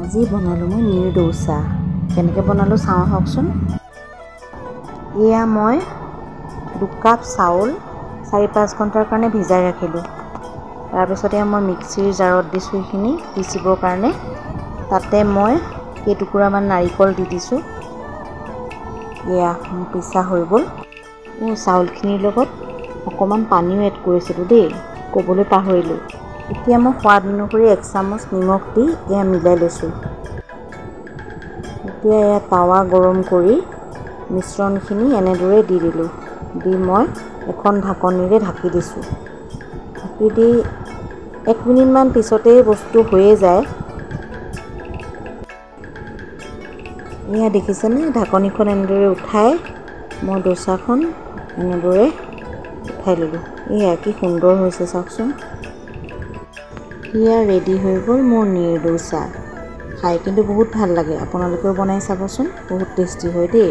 আজি বনালোঁ মই নীৰ দোচা। কেনেকৈ বনালোঁ চাওঁ আহকচোন। এয়া মই 2 কাপ চাউল 4-5 ঘণ্টাৰ কাৰণে ভিজাই ৰাখিলোঁ। তাৰপিছতে মই মিক্সিৰ জাৰত দিছোঁ এইখিনি পিচিবৰ কাৰণে। তাতে মই কেইটুকুৰামান নাৰিকল দি দিছোঁ। এয়া মোৰ পিছা হৈ গ'ল। অঁ, চাউলখিনিৰ লগত অকণমান পানীও এড কৰিছিলোঁ দেই, ক'বলৈ পাহৰিলোঁ। এতিয়া মই সোৱাদ অনুসৰি 1 চামুচ নিমখ দি এয়া মিলাই লৈছোঁ। এতিয়া এয়া টাৱা গৰম কৰি মিশ্ৰণখিনি এনেদৰে দি দিলোঁ। দি মই এখন ঢাকনিৰে ঢাকি দিছোঁ। ঢাকি দি 1 মিনিটমান পিছতেই বস্তু হৈয়ে যায়। এয়া দেখিছেনে, ঢাকনিখন এনেদৰে উঠাই মই দোচাখন এনেদৰে উঠাই ল'লোঁ। এয়া কি সুন্দৰ হৈছে চাওকচোন। এয়া ৰেডি হৈ গ'ল মোৰ নীৰ দোচা। খাই কিন্তু বহুত ভাল লাগে। আপোনালোকেও বনাই চাবচোন, বহুত টেষ্টি হয় দেই।